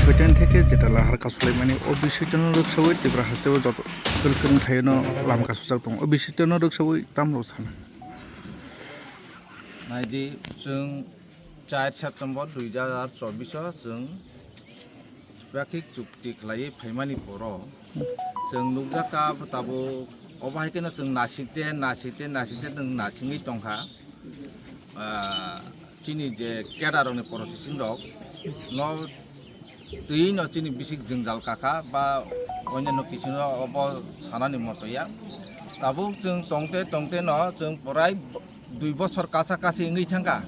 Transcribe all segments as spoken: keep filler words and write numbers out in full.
Koitan theke jeta lahar kasulaimani o bisitwno rwksawi Tripura hasteo joto twlwkung thaino lama kasujak tongo. O bisitwno rwksawi tamrok sana. Naidi, chwng char September dui hajar chobbish o chwng Pakhik chukti khlaiwi phaimani poro chwng nukjakha, tabuk obo hai kheno chwng nasikte, nasikte, nasikte chwng nasingwi tongkha. Ah, chini je cadre rokni processing rok no twi no chini bisik jwngjal kakha ba onyanno kisu no obo sanani moto ya. Tabuk chwng tongte tongte no chwng porai dui bosor kasa kasi wngwi thangkha.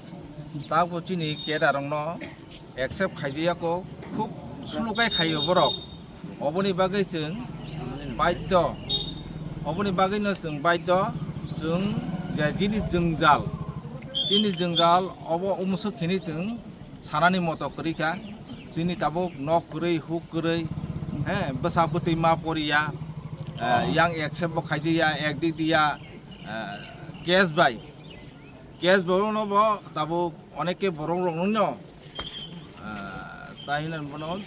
Tabuk chini cadre rokno accept khaijaya kho, khub slow khe khaio borok. Oboni bagwi chwng baidho, oboni bagwino chwng baidho, chwng je chini jwngjal, chini jwngjal obo umswk hini chwng sanani moto kwrwi kha. Chini tabuk nok kwrwi, huk kwrwi, he, bwsa bwtwi ma poriya, eh, yang accept bo khaijaya, ek dik diya, eh, case bai. Case borok no bo tabuk onek khe borok rok no, ah, tai hinwi bono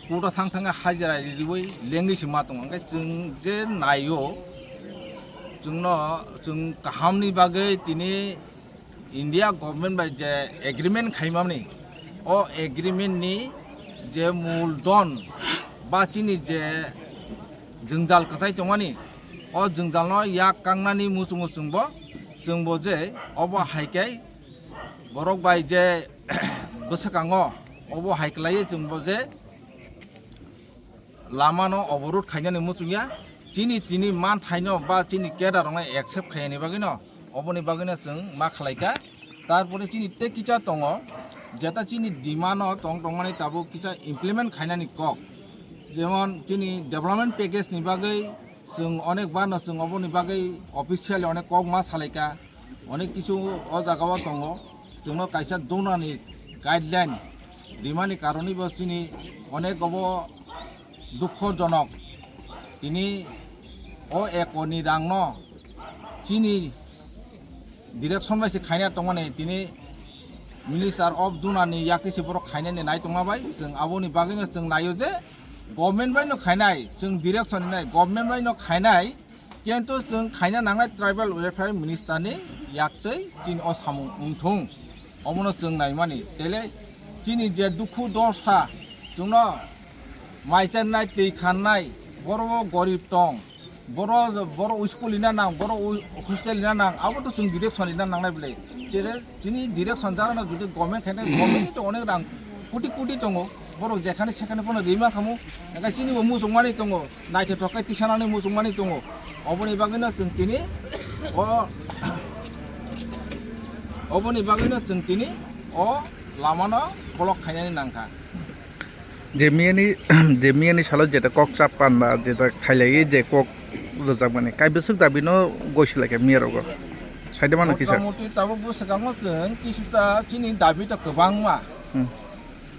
court o thang thang hajira riwi lengwi se ma tongo. Hwnkhe chwng je naio, chwngno, chwng kahamni bagwi tini India government bai je agreement khaimani, o agreement ni je mul don ba chini je jwngjal kwchai tongmani, o jwngjalno yak kangnani muchungo chwngbo, chwngbo je obo hai khe borok bai je bwswkango obo hai kwlaiwi chwngbo je lamano oborot khainani muchungya. Chini tini manthaino ba chini cadre rokno accept khaiyani bagwino, oboni bagwino chwng ma khlaikha. Tarpore chini tei kisa tongo, jeta chini demand o tong tongmani tabuk kisa implement khainani kok. Jemon chini development package ni bagwi chwng onek bar no chwng oboni bagwi officially onek kok ma salaikha, onek kisu o jaga o tongo. Chwngno kaisa donor ni guideline rimani karoni bo chini onek obo dukhojonok. Tini o ekorni rangno chini direction bai se khaina tongmani, tini Minister of Dunani yakhe se borok khainani nai tongma bai, chwng aboni bagwino chwng naio je government bai no khainai, chwng direction hinai government bai no khainai, kintu chwng khaina nangnai Tribal Welfare Minister ni yaktwi chini o samung wngthung, omono chwng naimani. Tele chini je dukhu dosa, chwngno mai channai, twi khannai, boro o gorib tong, boro, boro school ina nang, boro u-, hostel ina nang, abo to chwng direction ina nangnai bwle. Chere chini direction jagano jodi government khaina, government ni to onek rang koti koti tongo, borok jekhani sekhani bono rima khamu, hwnkhe chini bo muchungmani tongo, naithothok khe tisanani muchungmani tongo. Oboni bagwino chwng tini o, oboni bagwino chwng tini o lamano block khainani nangkha. Je miyani, je miyani salo jeta kok chap panda, jeta khailaiwi je kok rwjakmani, kaibwswk dabino gosi laikha miyarogo. Saide mano kisa. Motamoti tabuk bwswkango chwng kisuta chini dabi to kwbangma. Hmm.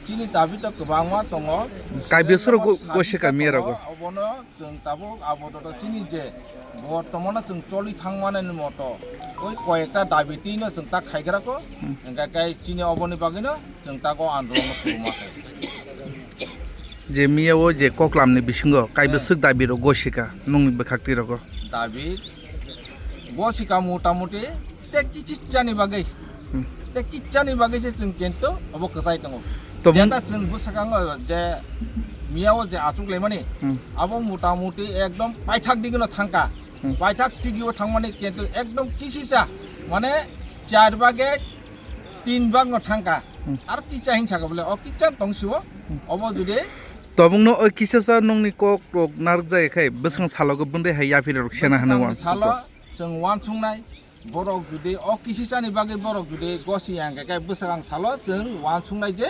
Chini dabi to kwbangma tongo. Kaibwswk go-, gosi ka miyarogo. Obono Chwng tabuk abo joto chini je bortomano chwng choli thangmani moto, oi koyekta dabi twino chwng ta khaigra kho, hmm, hwnkhe kai chini oboni bagwino chwng ta go andolon suru ma khe. Je miya o je koklam ni bisingo kaibwswk, hmm, dabi rok gosika nungni bwkhak twi rogo. Dabi gosika motamuti tei kichisa ni bagwi. Hmm. Tei kichani bagwi se chwng kintu obo kwchai tongo. Tobong- Jeta chwng bwswkango je miya o je achuk laimani, hmm, abo motamuti ekdom paithak digino thangkha. Hmm. Paithak digio thangmani kintu ekdom kisisa, mane char bage tin bagno thangkha. Hmm. Ar kicha hin saka bole, o kicha tongsiwo, hmm, obo jodi Tobongno o kisasa nungni kok rok narwk jaya khai bwswng salogo bwndai hai yaphi rok sena hwnwi bwswkang wansukgo. Salo chwng wansuknai. Borok jodi o kisisani bagwi borok jodi gosi ya hwnkhe khe bwswkang salo chwng wansuknai je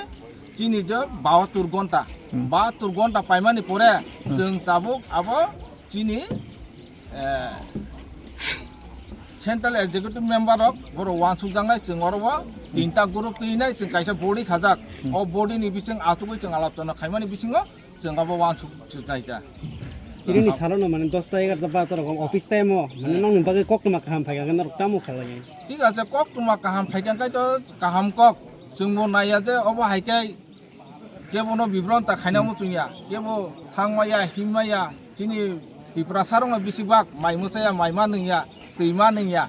chini je bahattur gonta, hmm, bahattur gonta paimani pore, hmm, chwng tabuk abo chini, eh, Central Executive Member rok borok wansukjaknai, chwng oro bo tinta group twinai, chwng kaisa body khajak, hmm, o body ni bising achugwi chwng alachona khaimani bisingo chwng abo wansuk swnai ta. Irini salo no mane dosta egarota barota rokom office time o mane nokni bagwi koktwma kaham phaikha khe norok tamo khalai. Thik ache, koktwma kaham phaikha khe to kaham kok, chwngbo naiya je obo hai khe Kebono bibron ta khaina muchungya, kebo thangmaya, himmaya, chini Tiprasarokno bisibak mai mwchaya, mai ma nungya, twi ma nungya,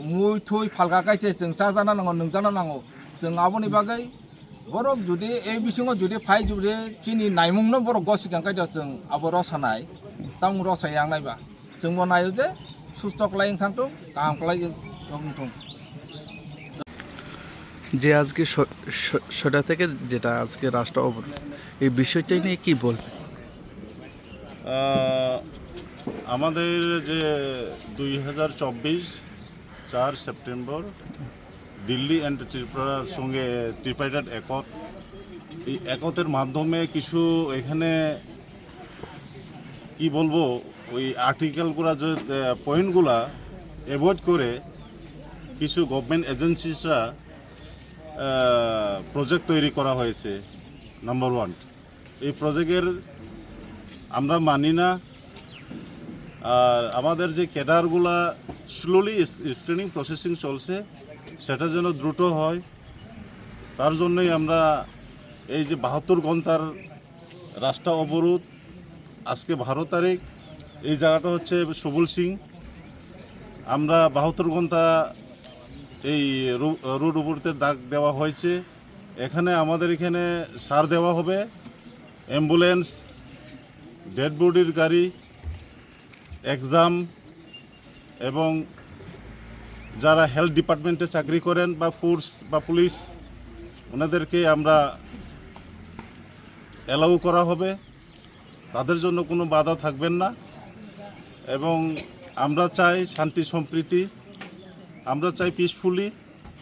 mui thui phalka kaisa chwng chajana nango, nungjana nango. Chwng aboni bagwi borok jodi ei bisingo jodi phai jodi chini naimungno borok gosikang kaisa chwng abo rosanai, tamung rosai yang naiba. Chwngbo naio je susto khlai wng thangthung, kaham khlai wng thung. যে আজকে ছ- ছ- ছটা থেকে যেটা আজকে রাস্তা অবরোধ, এই বিষয়টা নিয়ে কি বলবেন? আহ, আমাদের যে দুই হাজার চব্বিশ চার সেপ্টেম্বর দিল্লি অ্যান্ড ত্রিপুরার সঙ্গে ট্রিপাইটাইট একত, এই একতের মাধ্যমে কিছু এখানে কি বলবো, ওই আর্টিকেলগুলা যে, আহ, পয়েন্টগুলা অ্যাভয়েড করে কিছু গভর্নমেন্ট এজেন্সিসরা, আহ, প্রজেক্ট তৈরি করা হয়েছে। নাম্বার ওয়ান, এই প্রজেক্টের আমরা মানি না। আর আমাদের যে ক্যাডারগুলা স্লোলি স্ক্রিনিং প্রসেসিং চলছে, সেটা যেন দ্রুত হয়। তার জন্যই আমরা এই যে বাহাত্তর ঘন্টার রাস্তা অবরোধ, আজকে বারো তারিখ, এই জায়গাটা হচ্ছে সুবল সিং। আমরা বাহাত্তর ঘন্টা এই রো- রোড অবরোধের ডাক দেওয়া হয়েছে। এখানে আমাদের এখানে সার দেওয়া হবে, অ্যাম্বুলেন্স, ডেড বডির গাড়ি, এক্সাম এবং যারা হেলথ ডিপার্টমেন্টে চাকরি করেন বা ফোর্স বা পুলিশ, ওনাদেরকে আমরা অ্যালাউ করা হবে, তাদের জন্য কোনো বাধা থাকবেন না। এবং আমরা চাই শান্তি সম্প্রীতি, আমরা চাই পিসফুলি,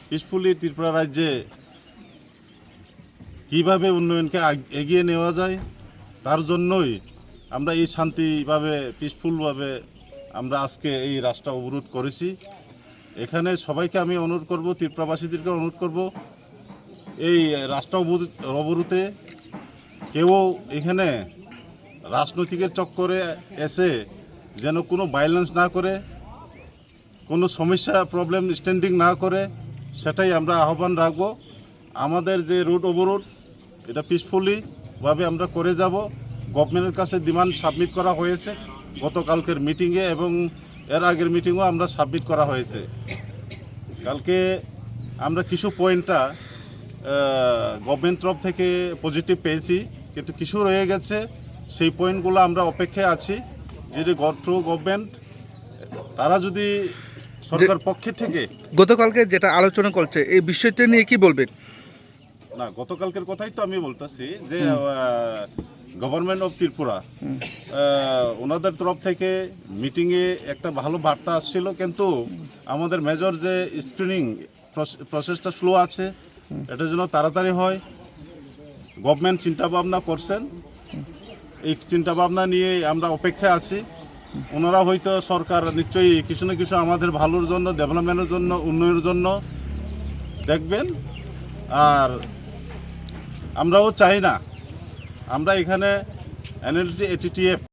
পিসফুলি ত্রিপুরা রাজ্যে কিভাবে উন্নয়নকে আগ- এগিয়ে নেওয়া যায়, তার জন্যই আমরা এই শান্তিভাবে, পিসফুলভাবে আমরা আজকে এই রাস্তা অবরোধ করেছি। এখানে সবাইকে আমি অনুরোধ করব, ত্রিপুরাবাসীদেরকে অনুরোধ করব, এই রাস্তা অবরোধ, অবরোধে কেউ এখানে রাজনৈতিকের চক্করে এসে যেন কোনো ভায়োলেন্স না করে, কোনো সমস্যা, প্রবলেম স্ট্যান্ডিং না করে, সেটাই আমরা আহ্বান রাখবো। আমাদের যে রোড অবরোধ, এটা পিসফুলি ভাবে আমরা করে যাব। গভর্নমেন্টের কাছে ডিমান্ড সাবমিট করা হয়েছে গতকালকের মিটিংয়ে এবং এর আগের মিটিংও আমরা সাবমিট করা হয়েছে। কালকে আমরা কিছু পয়েন্টটা, আহ, গভর্নমেন্ট তরফ থেকে পজিটিভ পেয়েছি, কিন্তু কিছু রয়ে গেছে, সেই পয়েন্টগুলো আমরা অপেক্ষায় আছি। যদি গভর্নমেন্ট তারা যদি সরকার পক্ষে থেকে গতকালকে যেটা আলোচনা করছে, এই বিষয়টা নিয়ে কি বলবেন? না, গতকালকের কথাই তো আমি বলতেছি যে, হুম। আহ, গভর্নমেন্ট অফ ত্রিপুরা, হুম। আহ, ওনাদের তরফ থেকে মিটিংয়ে একটা ভালো বার্তা আসছিল, কিন্তু আমাদের মেজর যে স্ক্রিনিং প্রস-, প্রসেসটা স্লো আছে, হুম। এটা যেন তাড়াতাড়ি হয়। গভর্নমেন্ট চিন্তা ভাবনা করছেন, এই চিন্তা ভাবনা নিয়ে আমরা অপেক্ষায় আছি। ওনারা হয়তো, সরকার নিশ্চয়ই কিছু না কিছু আমাদের ভালোর জন্য, ডেভেলপমেন্টের জন্য, উন্নয়নের জন্য দেখবেন। আর আমরাও চাই না, আমরা এখানে এনএলটি এটিটিএফ